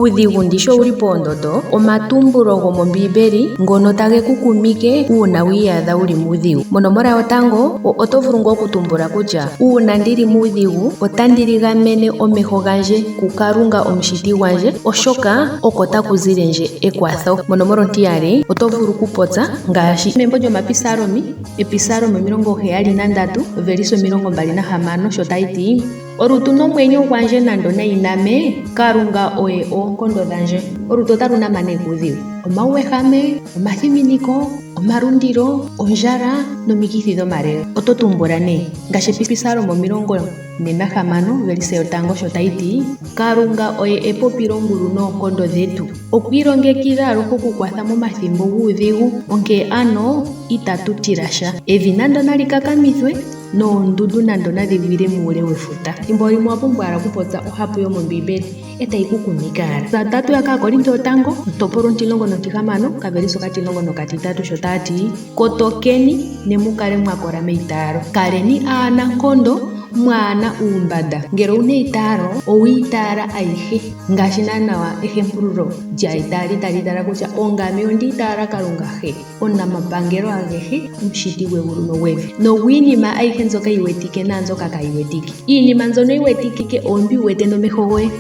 Uudhigu ndishi owu li poondondo omatumbulo gomOmbiibeli ngono tage ku kumike uuna wi iyadha wu li muudhigu. Monomola yotango, oto vulu ngaa okutumbula kutya uuna ndi li muudhigu otandi ligamene omeho gandje kuKalunga Omushiti gwandje, oshoka oko taku zile ndje ekwatho. Monomola ontiyali, oto vulu okupopya ngaashi membo lyOmapisalomi, Episalomi 73, ovelise 26 sho tayi ti, Olutu nomwenyo gwandje nando nayi name, Kalunga oye oonkondo dhandje. Olutu otalu nama nee kuudhigu, omauwehame, omathiminiko, omalundilo, ondjala nomikithi dhomalega. Oto tumbula nee ngaashi Episalomi 46 ovelise yotango sho tayi ti, Kalunga oye epopilongulu noonkondo dhetu. Okwi ilongekidha aluhe okukwatha momathimbo guudhigu, onkee ano itatu tila sha. Evi nando nali kakamithwe, noondundu nando nadhi gwile muule wefuta. Thimbo limwe owa pumbwa owala okupopya ohapu yomOmbiimbeli e tayi ku kumike owala. Tse otatu ya kAakorinto yotango, ontopolwa ontilongo nontihamano, okavelise okatilongo nokatitatu sho taa ti, Kotokeni, ne mu kale mwa kola meitaalo. Kaleni aanankondo, mwaa na uumbanda. Ngele owu na eitaalo, owi itaala ayihe. Ngaashi naanaa ehempululo lyaaitaali tali itaala kutya ongame ondi itaala Kalunga He. Omunamapangelo agehe, Omushiti gwegulu nogwevi, nogwiinima ayihe mbyoka yi wetike naambyoka kaayi wetike. Iinima mbyono yi wetike oombi wu wete nomeho goye,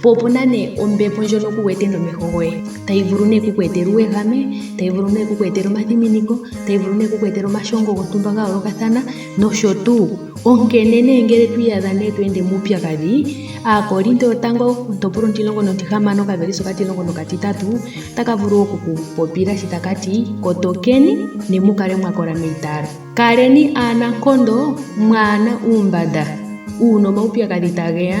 po opu na nee ombepo ndjono ku wete nomeho goye, tayi vulu nee oku ku etela uuwehame, tayi vulu nee oku ku etela omathiminiko, tayi vulu nee oku ku etela omashongo gontumba ga yoolokathana nosho tuu. Onkene nee ngele to iyadha nee to ende muupyakadhi, Aakorinto yotango ontopolwa ontilongo nontihamano okavelise okatilongo nokatitatu otaka vulu oku ku popila shi taka ti, Kotokeni, ne mu kale mwa kola meitaalo. Kaleni aanankondo, mwaa na uumbanda. Uuna omaupyakadhi tage ya,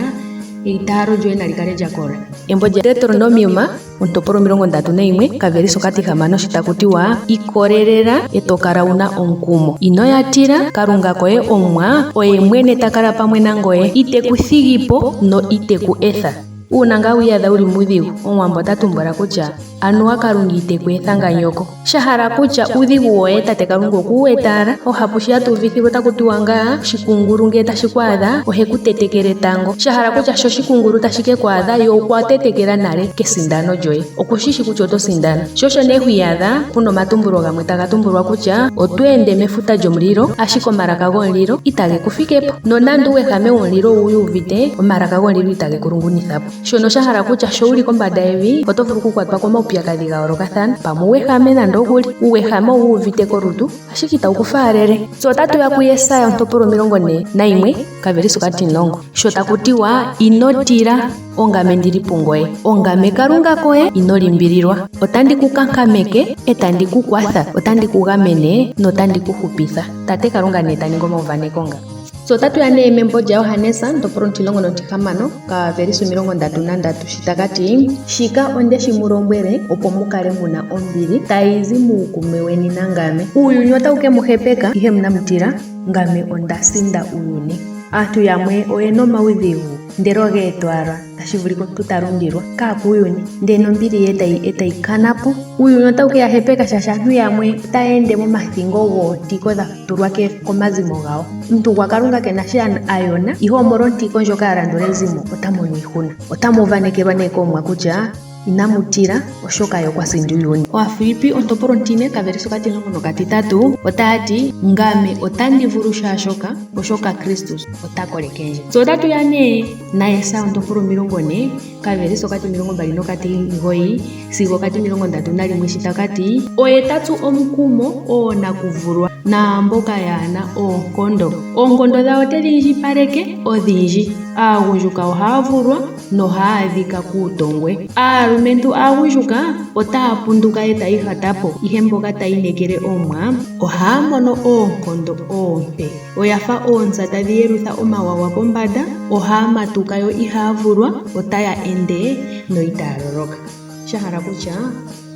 eitaalo lyoye nali kale lya kola. Embo lyaDeuteronomium Ontopolwa 31 okavelise okatihamano sho taku tiwa, Ikolelela e to kala wu na omukumo. Ino ya tila, Kalunga koye Omuwa oye mwene ta kala pamwe nangoye, ite ku thigi po no ite ku etha. Uuna ngaa wi iyadha wu li muudhigu, Omuwambo ota tumbula kutya, Anuwa Kalunga ite ku etha nganyoko. Sha hala kutya uudhigu woye Tate Kalunga oku wu wete ala. Oohapu sho ya tu uvithilwa otaku tiwa ngaa, oshikungulu ngele tashi ku adha, ohe ku tetekele tango. Sha hala kutya sho oshikungulu tashi ke ku adha, ye okwa tetekela nale kesindano lyoye. Oku shi shi kutya oto sindana. Sho osho nee hwi iyadha pu na omatumbulo gamwe taga tumbulwa kutya oto ende mefuta lyomulilo, ashike omalaka gomulilo itage ku fike po. Nonando uuwehame womulilo owu uvite, omalaka gomulilo itage ku lungunitha po. Shono sha hala kutya sho wu li kombanda yevi oto vulu okukwatwa komaupyakadhi ga yoolokathana, pamwe uuwehame nando okuli. Uuwehame owu uvite kolutu, ashike itawu ku faalele. Tse otatu ya kuJesaja ontopolwa 41 okavelise okatimulongo, sho taku tiwa, Ino tila, ongame ndi li pungoye. Ongame Kalunga koye, ino limbililwa. Otandi ku kankameke e tandi ku kwatha, otandi ku gamene notandi ku hupitha. Tate Kalunga nee ta ningi omauvaneko nga. Tse otatu ya nee membo lyaJohannes ontopolwa ontilongo nontihamano kavelise 33 shi taka ti, Shika onde shi mu lombwele, opo mu kale mu na ombili tayi zi muukumwe weni nangame. Uuyuni otawu ke mu hepeka, ihe inamu tila, ngame onda sinda uuyuni. Aantu yamwe oye na omaudhigu, ndele oge etwa tashi vulika omuntu ta lundilwa kaakuuyuni ndele nombili ye e tayi kana po. Uuyuni otawu ke ya hepeka shaashi aantu yamwe otaya ende momathingo goontiko dha tulwa komazimo gawo. Omuntu gwaKalunga ke na shi a yona, ihe omolwontiko ndjoka ya landula ezimo ota mono iihuna. Otamu uvanekelwa nee kOmuwa kutya inamu tila, oshoka ye okwa sinda uuyuni. Aafilippi ontopolwa ontine okavelise okatimulongo nokatitatu otaya ti, Ngame otandi vulu shaa shoka, oshoka Kristus ota koleke ndje. Tse otatu ya nee naJesaja ontopolwa 40 okavelise okatimilongo mbali nokatimugoyi sigo okatimilongo ndatu nalimwe shi taka ti, Oye ta tsu omukumo oonakuvulwa naamboka yaa na oonkondo. Oonkondo dhawo ote dhi indjipaleke odhindji. Aagundjuka ohaa vulwa nohaa adhika kuutongwe. Aalumentu aagundjuka otaa punduka e taa ihata po, ihe mboka taa inekele Omuwa ohaa mono oonkondo oompe. Oya fa oontsa tadhi yelutha omawawa pombanda, ohaa matuka yo ihaa vulwa, otaya ende noitaa loloka. Sha hala kutya,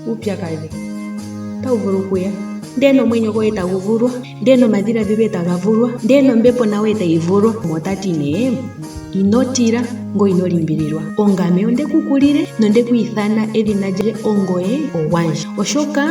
uupyakadhi otawu vulu okuya, ndele nomwenyo goye tagu vulwa, ndele nomadhiladhilo e taga vulwa, ndele nombepo nayo e tayi vulwa. Omuwa ota ti nee, Ino tila, ngoye ino limbililwa. Ongame onde ku kulile nonde ku ithana edhina lye, ongoye ogwandje. Oshoka.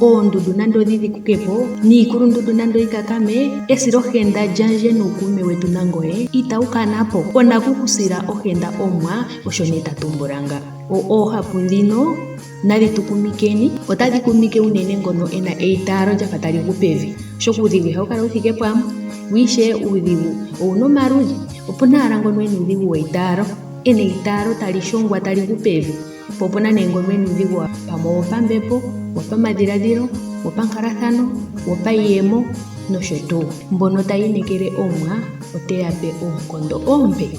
Oondundu nando odhi dhikuke po, niikulundundu nando yi kakame, esilohenda lyandje nuukuume wetu nangoye itawu kana po. Onakukusila ohenda Omuwa osho nee ta tumbula nga. Oohapu ndhino nadhi tu kumikeni, otadhi kumike unene ngono e na eitaalo lya fa tali gu pevi, oshoka uudhigu ihawu kala wu thike pamwe, wo ishewe uudhigu owu na omaludhi. Opu na owala ngono e na uudhigu weitaalo, e na eitaalo tali shongwa tali gu pevi, po opu na nee ngono e na uudhigu pamwe owopambepo, wopamadhiladhilo, wopankalathano, wopaiyemo nosho tuu. Mbono taya inekele Omuwa ote ya pe oonkondo oompe.